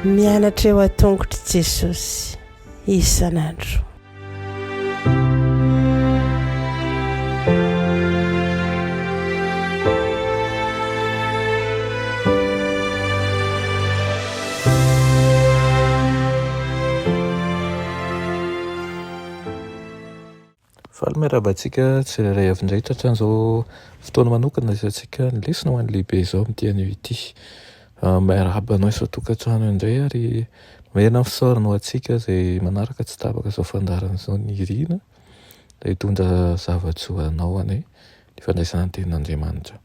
Mianatra eo an-tongotr'i Jesosy isan'andro. Faly miarahaba antsika tsirairay avy indray tratran'izao fotoana manokana isantsika ny lesona ho an'ny lehibe izao amin'ity anio ity. Ah, miarahaba anao isan-tokantrano indray ary mamerina ny fisaorana ho antsika izay manaraka tsy tapaka izao fandaharana izao ny irina dia hitondra zava-tsoa anao anie ny fandraisana ny tenin'Andriamanitra.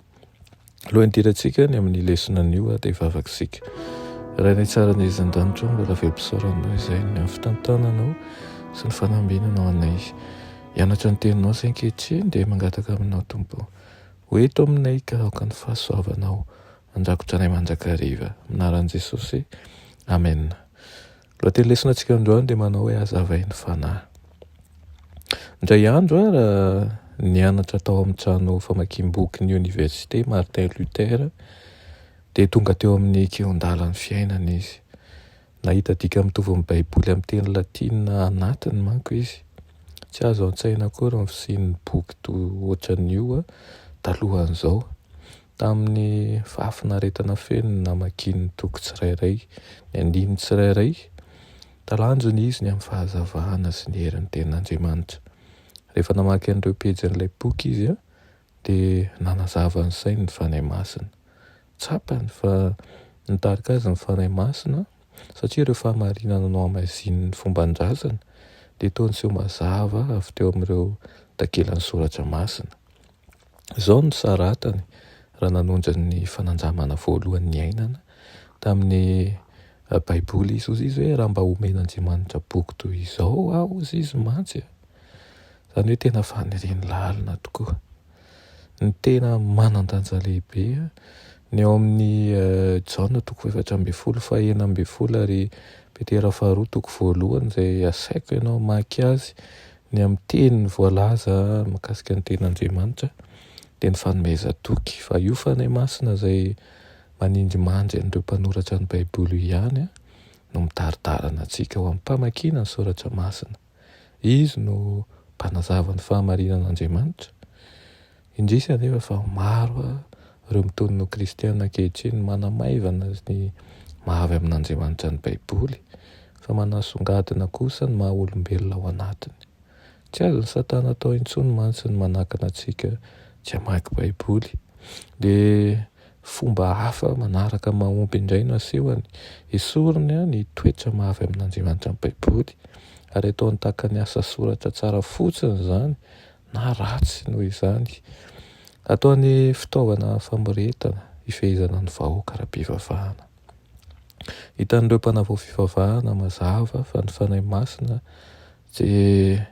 Alohan'ny hidirantsika ny amin'ny lesona anio dia hivavaka isika. Rainay tsara ny aiza an-danitra ao, mbola velom-pisaorana anao izay ny amin'ny fitantananao sy ny fanambinanao anay. Hianatra ny teninao izay ankehitriny dia mangataka aminao Tompo. Ho eto aminay ka aoka ny fahasoavanao handrakotra anay mandrakariva. Amin'ny anaran'i Jesosy. Amen. Lohateny lesona antsika androany dia manao hoe hazavain'ny fanahy. Indray andro raha nianatra tao amin'ny trano famakiam-bokin'ny oniversite Martin Luther dia tonga teo amin'ny kihon-dalan'ny fiainana izy. Nahita dika mitovy amin'ny Baiboly amin'ny teny latina anatiny manko izy. Tsy azo an-tsaina akory ny fisian'ny boky toy ohatran'io talohan'izao. Tamin'ny fahafinaretana feno no namakiany ny toko tsirairay, ny andininy tsirairay. Talanjona izy ny amin'ny fahazavana sy ny herin'ny Tenin'Andriamanitra. Rehefa namaky an'ireo pejin'ilay boky izy, dia nanazava ny sainy ny Fanahy Masina. Tsapany fa nitarika azy ny Fanahy Masina, satria ireo fahamarinana nohamaizinin'ny fomban-drazana dia toa niseho mazava avy teo amin'ireo takelan'ny Soratra Masina. Izao no saratany raha nanonja ny fanandramana voalohany niainana tamin'ny Baiboly izy. Hozy izy hoe raha mba omen'Andriamanitra boky toy izao aho hozy izy mantsy e. Izany hoe tena faniriany lalina tokoa. Ny tena manan-danja lehibe ny ao amin'ny Jaona toko faha-14 faha-16 ary Petera faharoa toko voalohany izay asaiko ianao hamaky azy Ny amin'ny teny voalaza mikasika ny tenin'Andriamanitra dia ny fanomezan-toky fa io Fanahy Masina izay manindrimandry an'ireo mpanoratra ny Baiboly io ihany no mitari-dalana antsika ho am-pamakiana ny Soratra Masina. Izy no mpanazava ny fahamarinan'Andriamanitra. Indrisy anefa fa maro ireo mitonona ho kristiana ankehitriny manamaivana ny maha avy amin'Andriamanitra ny Baiboly, fa manasongadina kosa ny maha olombelona ao anatiny. Tsy azon'i Satana atao intsony mantsy ny manakana antsika tsy hamaky Baiboly. Dia fomba hafa manaraka mahomby indray no asehony. Esoriny ny toetra maha avy amin'Andriamanitra ny Baiboly, ary ataony tahaka ny asa soratra tsara fotsiny izany na ratsy noho izany. Ataony fitaovana famoretana hifehezana ny vahoaka ara-pivavahana. Hitan'ireo mpanavao fivavahana mazava fa ny Fanahy Masina dia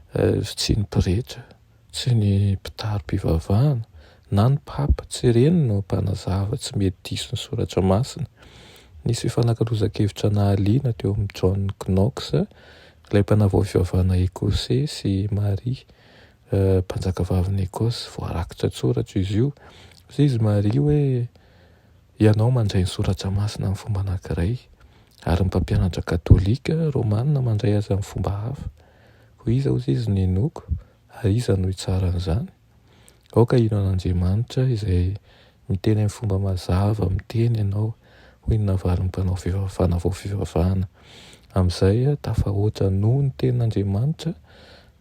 tsy ny pretra, tsy ny mpitari-pivavahana, na ny papa, tsy ireny no mpanazava tsy mety diso ny Soratra Masina. Nisy fifanakalozan-kevitra nahaliana teo amin'i John Knox Ilay mpanavao fivavahana Ekosey sy Maria, mpanjakavavin'i Ekosy. Voarakitra an-tsoratra izy io. Hoy izy Maria hoe, Ianao mandray ny soratra masina amin'ny fomba anankiray, ary ny mpampianatra katolika romana mandray azy amin'ny fomba hafa. Koa iza, hoy izy, no hinoako, ary iza no hitsara an'izany? Aoka hino an'Andriamanitra izay miteny amin'ny fomba mazava miteny ianao, hoy ny navalin'ny mpanao fanavao fivavahana. Amin'izay, tafahoatra noho ny tenin'Andriamanitra,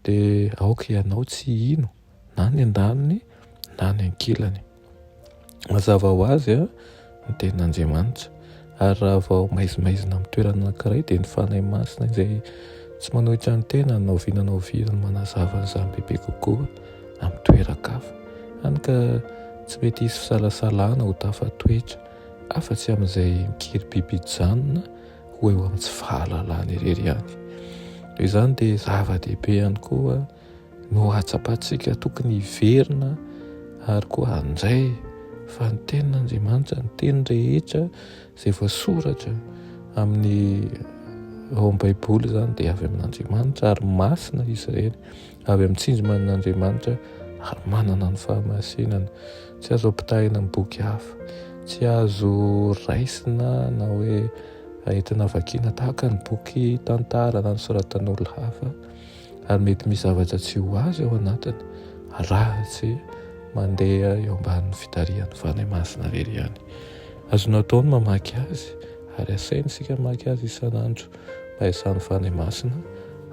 dia aoka ianao tsy hino na ny andaniny na ny ankilany. Mazava ho azy ny tenin'Andriamanitra. Ary raha vao maizimaizina amin'ny toerana anankiray dia ny Fanahy Masina izay tsy manohitra ny tenany na oviana na oviana no manazava an'izany bebe kokoa amin'ny toeran-kafa. Hany ka tsy mety hisy fisalasalana ho tafatoetra afa-tsy amin'izay mikiribiby hijanona ho eo amin'ny tsy fahalalana irery ihany. Noho izany dia zava-dehibe ihany koa no hahatsapantsika tokony hiverina ary koa handray fa ny tenin'Andriamanitra, ny teny rehetra izay voasoratra amin'ny ao amin'ny Baiboly izany dia avy amin'Andriamanitra ary masina izy ireny, avy amin'ny tsindrimanin'Andriamanitra ary manana ny fahamasinana. Tsy azo ampitahaina amin'ny boky hafa. Tsy azo raisina na hoe entina vakiana tahaka ny boky tantara na nosoratan'olona hafa ary mety misy zavatra tsy ho azo ao anatiny raha tsy mandeha eo ambanin'ny fitarihan'ny Fanahy Masina irery ihany. Azonao atao ny mamaky azy ary asaina isika mamaky azy isan'andro mba hiasan'ny Fanahy Masina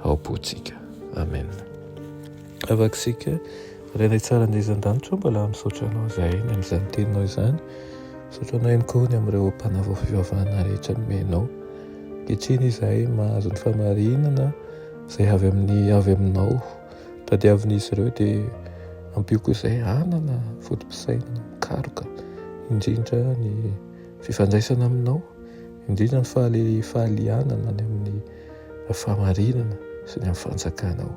ao am-pontsika. Amen. Afaka isika Rainay tsara indrindra an-danitra, mbola misaotra anao izahay ny amin'izany teninao izany. Misaotra anao ihany koa ny amin'ireo mpanavao fivavahana rehetra nomenao. Ankehitriny izahay mahazo ny fahamarinana izay avy amin'ny avy aminao. Tadiavin'izy ireo dia ampio koa izahay hanana foto-pisainana mikaroka indrindra ny fifandraisana aminao, indrindra ny fahalianana ny amin'ny fahamarinana sy ny amin'ny fanjakanao.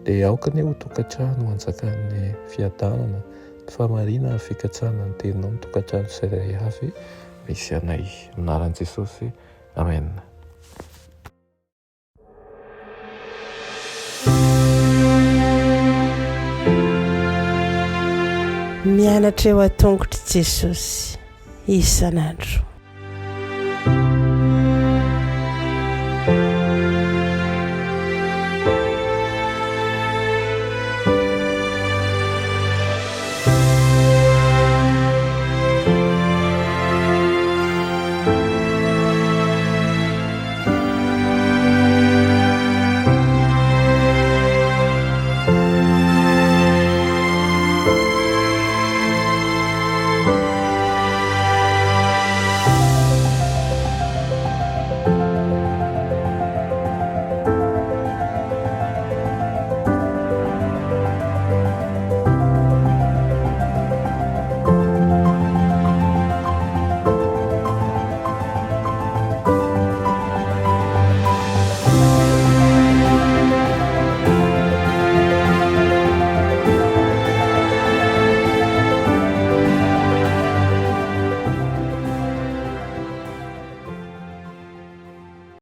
Dia aoka anie ho tokantrano hanjakan'ny fiadanana, ny fahamarinana, ny fikatsahana ny teninao ny tokantrano tsirairay avy misy anay. Amin'ny anaran'i Jesosy. Amen. Mianatra eo an-tongotr'i Jesosy isan'andro.